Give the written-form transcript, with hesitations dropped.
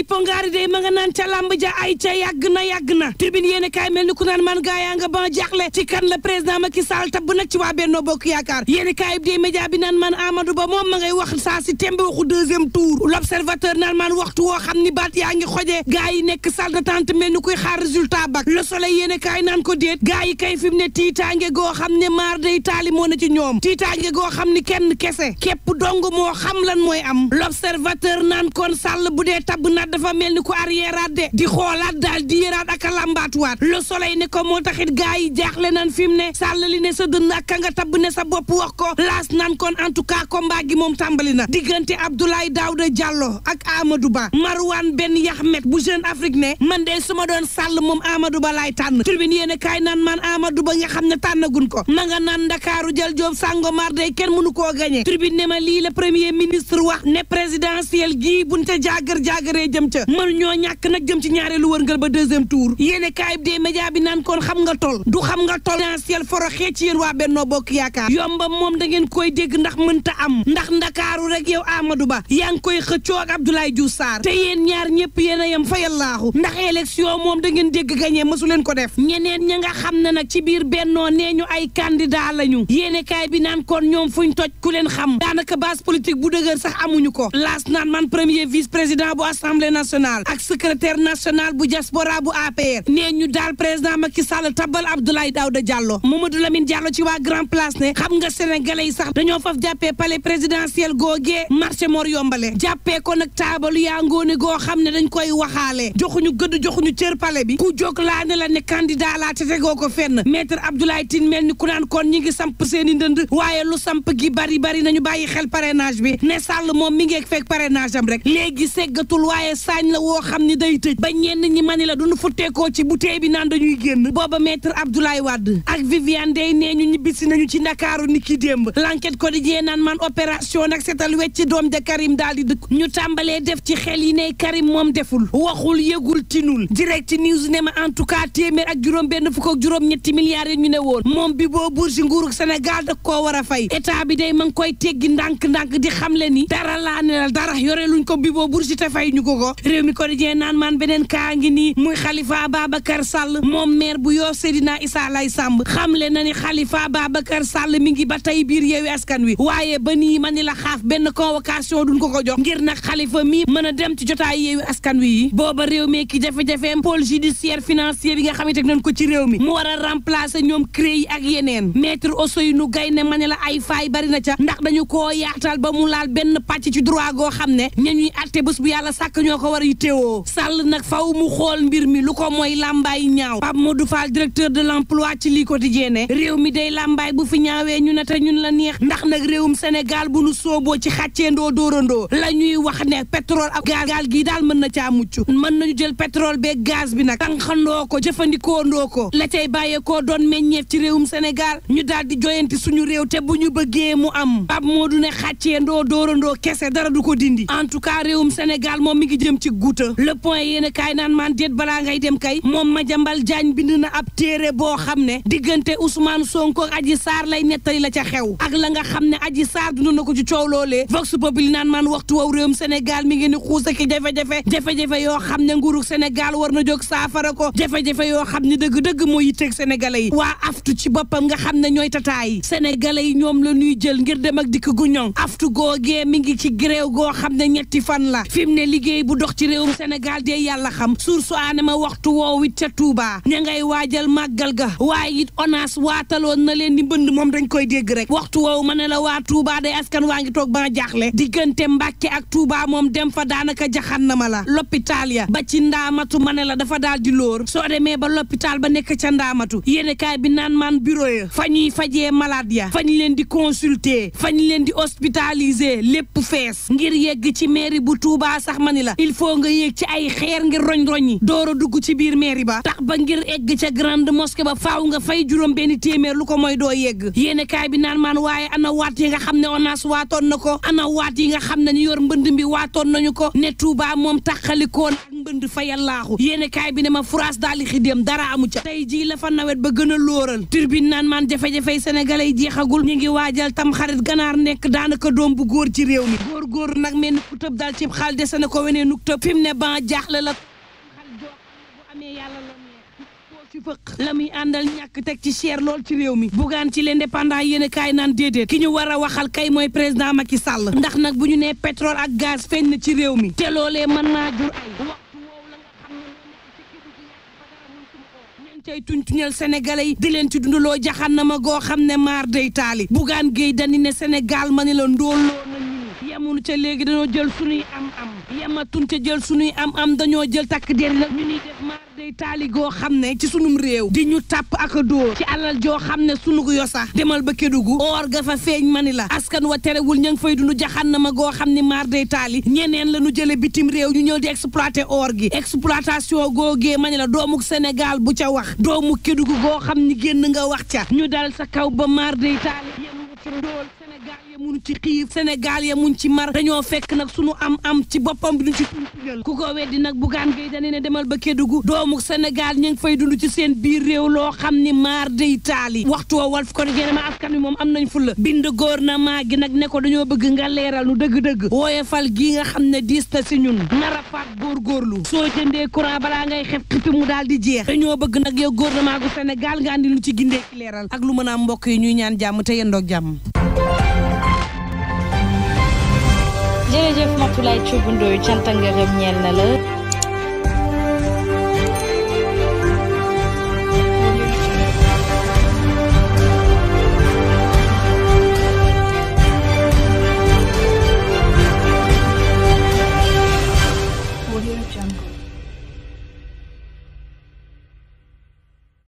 pongaari day ma nga naan ca lamb ja ay ca yàgg na tribune yéene kaay mel ni ku naan man gaa yaa nga ba jaaxle ci kan la président Macky Sall tabb nag ci waa Benno Bokk Yaakaar yéene kaay bi dee média bi naan man Amadou Ba moom ma ngay wax saa si tembe waxu deuxième tour l'observateur naan man waxtu woo xam ni baat yaa ngi xojee gaa yi nekk salle d'attente mel ni kuy xaar résultat bak le soleil yéene kaay naan ko déet gaa yi kay fi mu ne tiitaange goo xam ne maar day taali moo na ci ñoom tiitaange goo xam ni kenn kese képp dong moo xam lan mooy am l'observateur naan kon Sall bu dee tabb nag dafa mel ni ku arrière de di xoolaat daal di yëraat ak a lambaatuwaat le soleil ne ko moo taxit gaa yi jaaxle nan fi mu ne Sall li ne sa dënn ak ka nga tabb ne sa bopp wax ko laas naan kon en tout cas combat gi moom tàmbali na diggante Abdoulaye Daouda Diallo ak Amadou Ba Marwan Ben Yahmed bu Jeune Afrique ne man de su ma doon Sall moom Amadou Ba laay tànn tribune yéene kaay naan man Amadou Ba nga xam ne tànnagun ko ma nga naan Ndakaaru jël Joob Sangomar day kenn mënu koo gagné tribune ne ma lii la premier ministre wax ne présidentiel gii buñ ca jaagaree jëm ca mën ñoo ñàkk nag jëm ci ñaareelu wërngal ba deuxième tour yéene kaay bi dee média bi naan kon xam nga tol du xam nga tol présidentiel foro xee ci yéen waa Benno Bokk Yaakaar yombam moom da ngeen koy dégg ndax mënta am ndax Ndakaaru rek yow Amadou Ba yaa ngi koy xëccoo ak Abdoulaye Diouf Sarr te yéen ñaar ñëpp yéen a yem fayallaahu ndax élection moom da ngeen dégg gagné mësu leen ko def ñeneen ña nga xam ne nag ci biir Benno nee ñu ay candidat lañu yéene kaay bi naan kon ñoom fuñ toj ku leen xam daanaka base politique bu dëgër sax amuñu ko laas naan man premier vice président bu assemblée nationale ak secrétaire national bu diaspora bu APR nee ñu daal président Macky Sall tabal Abdoulaye Daouda Diallo Mamadou Lamine Diallo ci waa Grand Place ne xam nga sénégalais yi sax dañoo faf jàppee palais présidentiel googee marché Mor Yombale jàppee ko nag taabalu yaa ngoone goo xam ne dañ koy waxaale joxuñu gëdd joxuñu cër palais bi ku jóg laa ne la ne candidat laa te tegoo ko fenn maître Abdoulaye Tine mel ni ku naan kon ñi ngi samp seeni ndënd waaye lu samp gi bari nañu bàyyi xel parrainage bi ne Sall moom mi ngeeg fekk parrainage am rek léegi seggatul waaye saañ la woo xam ni day tëj ba ñenn ñi mani la duñu futteekoo ci bouteille bi naan dañuy génn booba maître Abdoulaye Wade ak Viviane Dey nee ñu ñibbisi nañu ci Ndakaaru ni ki démb l'enquête quotidien naan man opération nag seetal wecc doom ja Karim daal di dëkk ñu tàmbalee def ci xel yi ne Karim moom deful waxul yëgul tinul direct news ne ma en tout cas téeméer ak juróom benn fukk ak juróom ñetti milliards yi ñu ne woon moom bi boo Bourgi nguurug Sénégal da koo war a fay état bi day ma ngi koy teggi ndànk-ndànk di xamle ni dara laa ne la dara yore luñ ko bi boo Bourgi te fay ñu ko réew mi quotidien naan man beneen kaa ngi nii muy Khalifa Ababacar Sall moom maire bu yoo Seydina Issa Lay Samb xamle na ni Khalifa Ababacar Sall mi ngi ba tey biir Yewwi Askan Wi waaye ba nii ma ni la xaaf benn convocation duñ ko jox ngir nag Khalifa mi mën a dem ci jotaay Yewwi Askan Wi yi booba réew mi ki jafe-jafeem pôle judiciaire financier bi nga xamante nañ ko ci réew mi mu war a remplacer ñoom CREI ak yeneen maître Ousseynou Gaye ne ma ne la ay faay bari na ca ndax dañu koo yaatal ba mu laal benn pàcc ci droit goo xam ne ña ñuy atte bés bu yàlla sàkk ñoo ko war a yittewoo Sall nag faw mu xool mbir mi lu ko mooy làmbaay ñaaw Pape Modou Fall directeur de l'emploi ci lii quotidien ne réew mi day làmbaay bu fi ñaawee ñu ne te ñun la neex ndax nag réewum Sénégal bu nu sooboo ci xàcceendoo dóorandoo la ñuy wax ne pétrole ak gaz gi daal mën na caa mucc mën nañu jël pétrole beeg gaz bi nag tànqandoo ko jëfandikoondoo ko la cay bàyyeekoo doon meññeef ci réewum Sénégal ñu daal di joyanti suñu réew te bu ñu bëggee mu am Pape Modou ne xàcceendoo dóorandoo kese dara du ko dindi en tout cas réewum Sénégal moom mi ngi jëm ci guuta le point yéen kaay naan man déet balaa ngay dem kay moom Madiambal Diagne bind na ab téere boo xam ne diggante Ousmane Sonko ak Adji Sarr lay nettali la ca xew ak la nga xam ne Adji Sarr dund na ko ci coow loolee Vox Populi naan man waxtu woowu réewum Sénégal mi ngi ni xuus ak jafe-jafe yoo xam ne nguurug Sénégal war na jóg saafara ko jafe-jafe yoo xam ne dëgg-dëgg moo yitteeg sénégalais yi waa aftu ci boppam nga xam ne ñooy tataay yi sénégalais yi ñoom la ñuy jël ngir dem ak dikk gu ñoŋ aftu googee mi ngi ci gréew goo xam ne ñetti fan la fi mu ne liggéey bu dox ci réewum Sénégal de yàlla xam source aane ma waxtu woowu it ca Touba ña ngay waajal màggal ga waaye it ONAS waataloon na leen ni mbënd moom dañ koy dégg rek waxtu woowu ma ne la waa Touba day askan waa ngi toog ba jaaxle diggante Mbàkke ak Touba moom dem fa daanaka jaxannama la l'hôpital ya ba ci ndaamatu ma ne la dafa daal di lóor soo demee ba l'hôpital ba nekk ca ndaamatu yéene kaay bi naan man bureau ya fa ñuy fajee malade ya fa ñu leen di consulter fa ñu leen di hospitaliser lépp fees ngir yegg ci mairie bu Touba sax ma ni la il faut nga yéeg ci ay xeer ngir roñ-roñi door a dugg ci biir mairie ba tax ba ngir egg ca grande mosquée ba faaw nga fay juróom benn téeméer lu ko mooy doo yegg yéene kaay bi naan man waaye ana waat yi nga xam ne ONAS waatoon na ko ana waat yi nga xam ne ñu yor mbënd mi waatoon nañu ko ne Touba moom taxalikoon mbënd fa yàllaaxu yéene kaay bi ne ma France daal di xidéem dara amu ca tey jii la fa nawet ba gën a lóoral turbine naan man jafe-jafey sénégalais yi jeexagul ñu ngi waajal tam xarit ganaar nekk daanaka doom bu góor ci réew mi góor nag mel ni ku tëb daal ci xaal dese na ko wenee nuk tëb fi mu ne ban jaaxle la xarit joo bu amee yàlla la ci fëq la muy àndal ñàkk teg ci cher lool ci réew mi bugaan ci l'indépendant yéen kaay naan déedéet ki ñu war a waxal kay mooy président Macky Sall ndax nag bu ñu nee pétrole ak gaz feeñ na ci réew mi te loolee mën naa jur ay waxtu woow la nga xam ne moo nekk ci cay tuñtuñal sénégalais yi di leen ci dundaloo jaxan na ma goo xam ne maar day taali bugaan géey dani ne Sénégal ma ni la ndóolloo nañu yemunu ca léegi dañoo jël suñuy am yematun ca jël suñuy am dañoo jël takk der la ñu ñuy def maar day taali goo xam ne ci sunum réew di ñu tàpp ak a dóor ci alal joo xam ne sunu yo sax demal ba Kédougou or ga fa feeñ mani la askan wa terewul ña ngi fay dund jaxan na ma goo xam ne maar day taali ñeneen la ñu jële bitim réew ñu ñëw di exploiter or gi exploitation googee mani la doomu Sénégal bu ca wax doomu Kédougou goo xam ni génn nga wax ca ñu dal sa kaw ba maar day taali yéen ci ndool Sénégal ya mun ci xiif Sénégal ya mun ci mar dañoo fekk nag sunu am ci boppam bi ñu ci tuntugal ku ko weddi nag bugaan gay dane ne demal ba Kédougou doomu Sénégal ñu ngi fay dund ci seen biir réew loo xam ni maar day taali waxtu woo Walf Quotidien ma askan wi moom am nañ fulla bind gouvernement gi nag ne ko dañoo bëgg nga leeral nu dëgg-dëgg wooyefal gi nga xam ne diis na si ñun nara faat góorgóorlu soo jëndee courant balaa ngay xef xipi mu daal di jeex dañoo bëgg nag yow gouvernement gu Sénégal nga andi lu ci gindee ki leeral ak lu mën a mbokk yi ñuy ñaan jàmm te yendoog jàmm. jërëjëf Matulaay Thioub Ndoye cant ak ngërëm ñeel na la